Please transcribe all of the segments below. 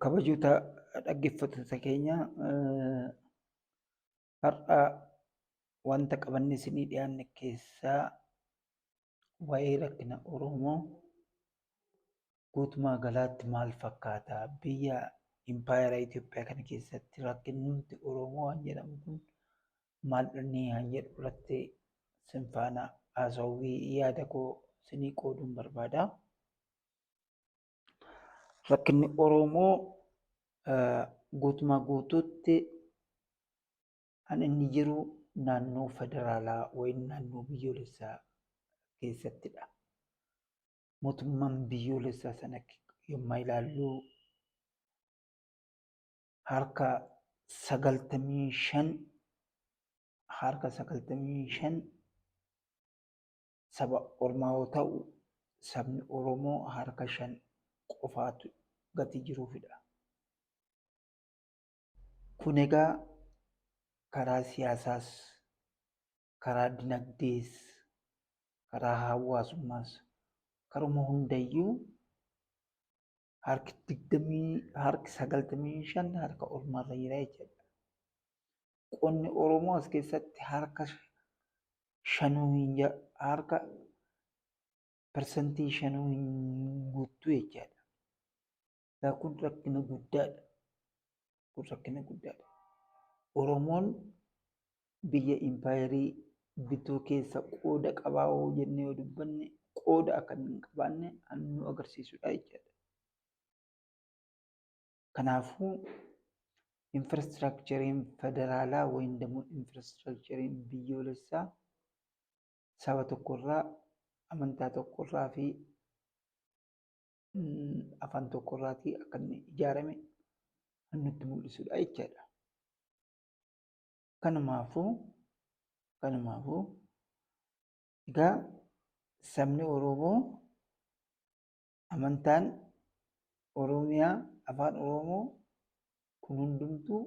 Kabajoota dhaggeeffattoota keenya, har'a wanta qabannee isinii dhiyaanne keessaa waa'ee rakkina Oromoo guutumaa galaatti maal fakkaata? Biyya impaayera Itoophiyaa kana keessatti rakkinni Oromoo waan jedhamu kun maal inni waan jedhu irratti sin faana haasawwii yaada koo isinii qooduun barbaada. Rakkinni Oromoo guutumaa guutuutti kan inni jiru naannoo federaalaa yookiin naannoo biyyoolessaa keessattidha. Mootummaan biyyoolessaa sana yommuu ilaallu harka 95, harka 95 saba ormaa yoo ta'u, sabni Oromoo harka 5 qofaatu gatii jiruufidha. Kun egaa karaa siyaasaas, karaa dinagdees, karaa hawaasummaas, karuma hundayyuu harki 20, harki 95 harka ormaarra jira jechuudha. Qonni Oromoo as keessatti harka shanuu hin, harka 5% hin guuttu jechaadha. Kun rakkina guddaadha. Kun rakkina guddaadha. Oromoon biyya impaayerii bituu keessa qooda qabaa hoo jennee yoo dubbanne, qooda akka hin qabaanne kan nu agarsiisudha jechaadha. Kanaafuu infraastiraakchariin federaalaa wayin immoo infraastiraakchariin biyyoolessaa saba tokkorraa, amantaa tokkorraa fi afaan tokkorraatii akka inni ijaarame kan nutti mul'isudha jechaadha. Kanumaafuu egaa sabni Oromoo, amantaan Oromiyaa, afaan Oromoo kun hundumtuu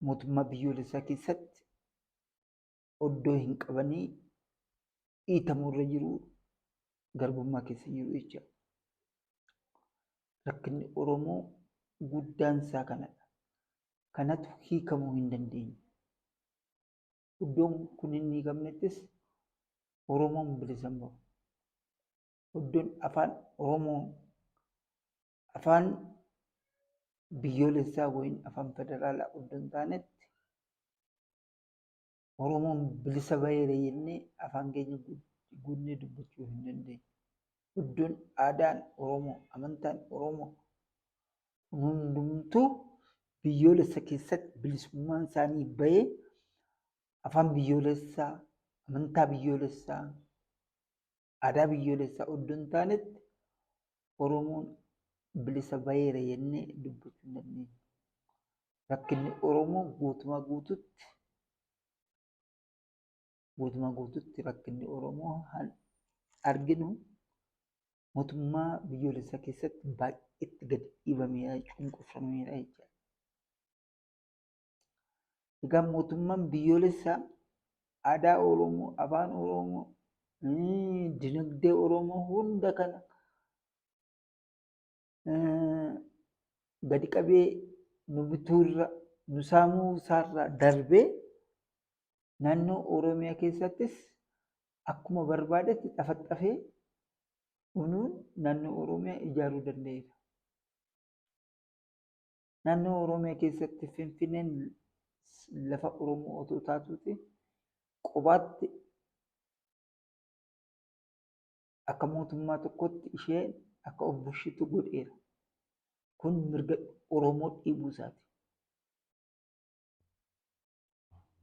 mootummaa biyyoolessaa keessatti oddoo hin qabanii dhiitamuu irra jiru, garbummaa keessa jiru jechuudha. Rakkinni Oromoo guddaan isaa kanadha. Kanatu hiikamuu hin dandeenye. Iddoon kun hin hiikamnettis Oromoon bilisa hin bahu. Iddoon afaan Oromoo afaan biyyoolessaa wayin afaan federaalaa iddoo hin taanetti Oromoon bilisa baheera jennee afaan keenya guunnee dubbachuu hin dandeenyu. Iddoon aadaan Oromoo, amantaan Oromoo hundumtuu biyyoolessa keessatti bilisummaan isaanii bahee afaan biyyoolessaa, amantaa biyyoolessaa, aadaa biyyoolessaa iddoo hin taanetti Oromoon bilisa baheera jennee dubbachuu hin dandeenyu. Rakkinni Oromoo guutumaa guututti rakkinni Oromoo arginu mootummaa biyyoolessaa keessatti baay'eetti gadi dhiibameera, cunqurfameera jechuudha. Egaa mootummaan biyyoolessaa aadaa Oromoo, afaan Oromoo, dinagdee Oromoo hunda kana gadi qabee nu bituurra, nu saamuu isaarraa darbee naannoo Oromiyaa keessattis akkuma barbaadetti xafaxafee unuun naannoo Oromiyaa ijaaruu danda'eera. Naannoo Oromiyaa keessatti Finfinneen lafa Oromoo otoo taatuuti qobaatti akka mootummaa tokkotti ishee akka of bulchitu godheera. Kun mirga Oromoo dhiibuu isaati.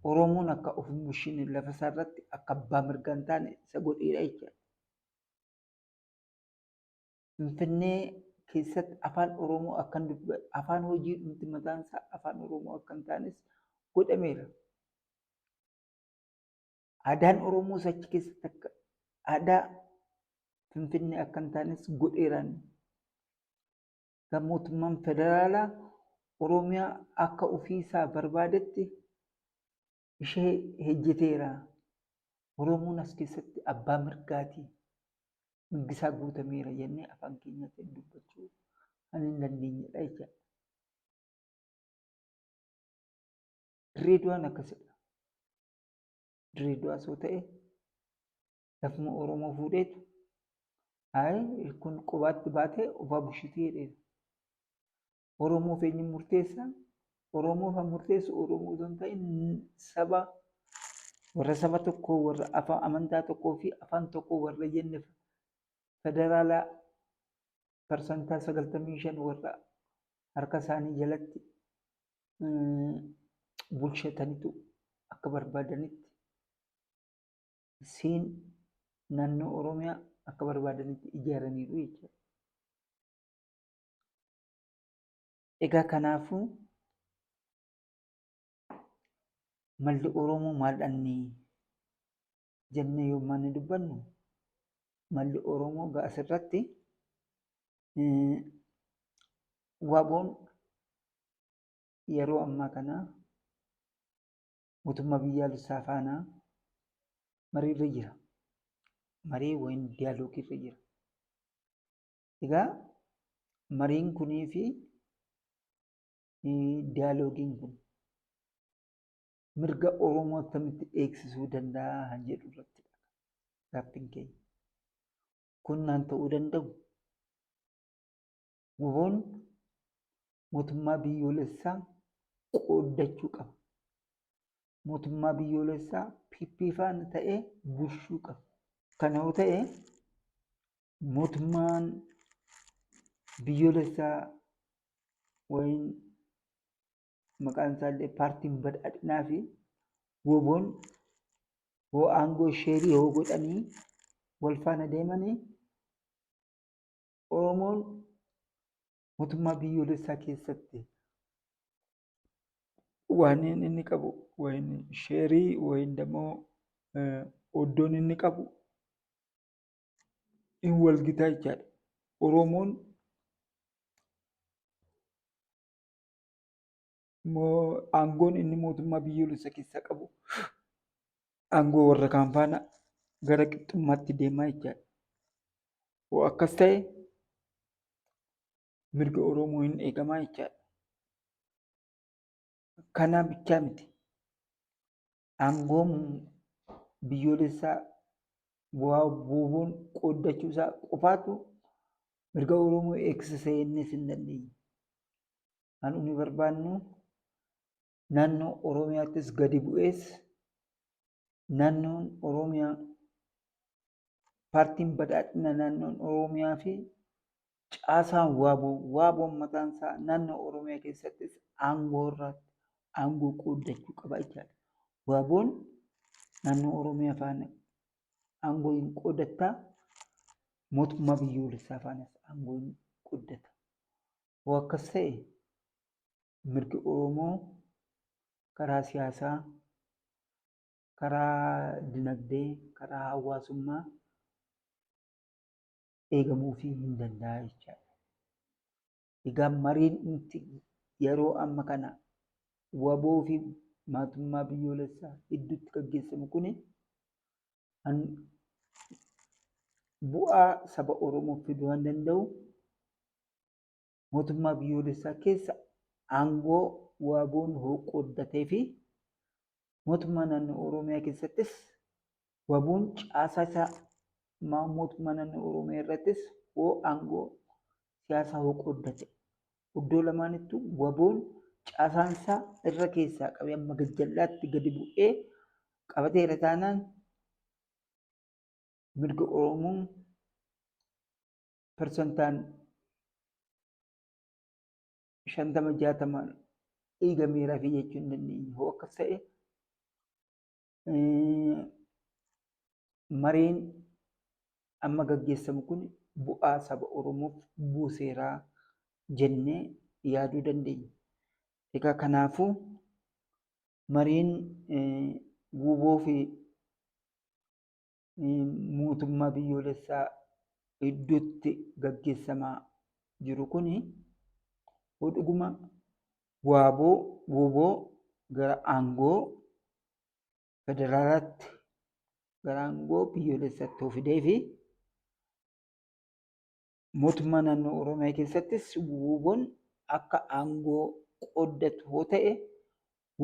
Oromoon akka of hin bulchine, lafa isaa irratti akka abbaa mirgaa hin taane isa godheera jechuudha. Finfinnee keessatti afaan Oromoo akka afaan hojii dhumti mataan isaa afaan Oromoo akka hin taanes godhameera. Aadaan Oromoos achi keessatti akka aadaa Finfinnee akka hin taanes godheeraan. Mootummaan federaalaa Oromiyaa akka ofiisaa barbaadetti ishee hojjeteera. Oromoon as keessatti abbaa mirgaati. Mirgi isaa guutameera jennee afaan keenyaatiin dubbachuu kan hin dandeenyedha jechaadha. Dirreedawaan akkasidha. Dirreedawaas yoo ta'e lafuma Oromoo fuudheetu hayi kun qubaatti baatee ofaa bushitii jedheera. Oromoof eenyu murteessa? Oromoof kan murteessu Oromoo osoo hin ta'in saba warra saba tokkoo warra afaan amantaa tokkoo fi afaan tokkoo warra jenne federaalaa 95% warra harka isaanii jalatti bulchatanitu akka barbaadanitti siin naannoo Oromiyaa akka barbaadanitti ijaaraniiru jechuudha. Egaa kanaafuu malli Oromoo maal dhanni jennee yommuu inni dubbannu malli Oromoo egaa asirratti WBOn yeroo ammaa kana mootummaa biyyaalessaa faana mariirra jira. Marii wayin diyaaloogiirra jira. Egaa mariin kunii fi diyaaloogiin kun mirga Oromoo akkamitti eegsisuu danda'a kan jedhu irratti gaaffiin keenya. Kun naan ta'uu danda'u. WBOn mootummaa biyyoolessaa qooddachuu qaba. Mootummaa biyyoolessaa PP faana ta'ee bulchuu qaba. Kana yoo ta'e mootummaan biyyoolessaa wayin maqaan isaallee paartiin badhaadhinaa fi WBOn hoo aangoo sheerii hoo godhanii wal faana deemanii Oromoon mootummaa biyyoolessaa keessatti waan inni qabu wayin sheerii wayin immoo iddoon inni qabu hin walgitaa jechaadha. Oromoon aangoon inni mootummaa biyyoolessaa keessaa qabu aangoo warra kaan faana gara qixxummaatti deemaa jechaadha. Hoo akkas ta'e mirga Oromoo hin eegamaa jechaadha. Kana bichaa miti. Aangoon biyyoolessaa bu'aa buubuun qooddachuu isaa qofaatu mirga Oromoo eegsisa jennees hin dandeenyu. Kan nuyi barbaannu naannoo Oromiyaattis gadi bu'ees naannoon Oromiyaa paartiin badhaadhina naannoon Oromiyaa fi caasaan waaboo waaboon mataan isaa naannoo Oromiyaa keessattis aangoo irratti aangoo qooddachuu qaba jechaadha. Waaboon naannoo Oromiyaa faana aangoo hin qoodattaa mootummaa biyyoolessaa faanas aangoo hin qooddata. Hoo akkas ta'e mirgi Oromoo karaa siyaasaa, karaa dinagdee, karaa hawaasummaa eegamuufii hin danda'a jechaadha. Egaa mariin nuti yeroo amma kana waboo fi mootummaa biyyoolessaa gidduutti gaggeeffamu kuni bu'aa saba Oromoof fiduu waan danda'u mootummaa biyyoolessaa keessa aangoo waboon qooddatee fi mootummaa naannoo Oromiyaa keessattis waboon caasaa isaa mootummaa naannoo Oromiyaa irrattis hoo aangoo siyaasaa hoo qooddate iddoo lamaanittuu waboon caasaan isaa irra keessaa qabee amma gajjallaatti gadi bu'ee qabateera taanaan mirga Oromoo parsantaan 50 60 eegameeraa fi jechuu hin dandeenyu. Hoo akkas ta'e mareen amma gaggeessamu kun bu'aa saba Oromoof buuseeraa jennee yaaduu dandeenya. Egaa kanaafuu mariin wbo fi mootummaa biyyoolessaa gidduutti gaggeessamaa jiru kun dhuguma waaboo wbo gara aangoo federaalaatti gara aangoo biyyoolessaatti yoo fidee fi Mootummaa naannoo Oromiyaa keessattis WBOn akka aangoo qooddatu hoo ta'e,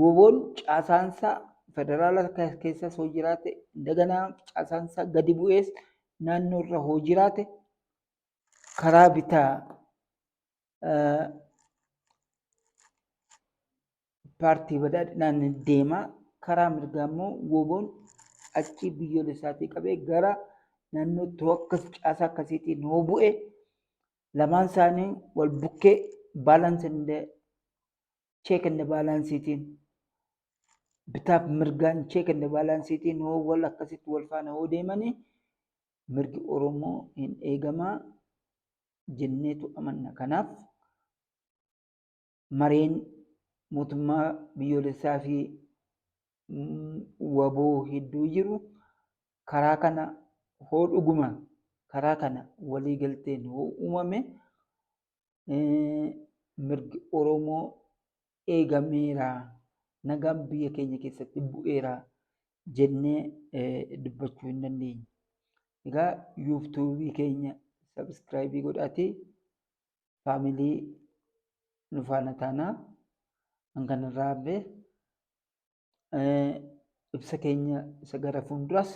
WBOn caasaansaa federaala keessas hoo jiraate, daganaa caasaansaa gadi bu'ees naannoo irra hoo jiraate, karaa bitaa paartii badhaadhinaan deema, karaa mirgaa immoo WBOn achi biyyoolessaatii qabee gara naannootti hoo akkas caasaa akkasiitiin hoo bu'e, lamaan isaanii wal bukkee balance and check and balance'iitiin, bitaaf mirgaan check and balance'iitiin hoo wal akkasitti wal faana hoo deemanii, mirgi Oromoo hin eegamaa jenneetu amanna. Kanaaf mareen mootummaa biyyoolessaa fi WBO hedduu jiru karaa kana hoo dhuguma karaa kana walii galteen hoo uumame, mirgi Oromoo eegameera, nagaan biyya keenya keessatti bu'eera jennee dubbachuu hin dandeenya. Egaa yuutuubii keenya subscribe godhaatii family nu faana taanaa. Hankanarraa hafee ibsa keenya isa gara fuulduraas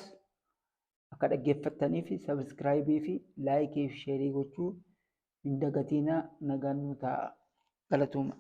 akka dhaggeeffattanii fi subscribe fi like fi share gochuu hin dagatinaa. Nagaan nu ta'a. Galatooma.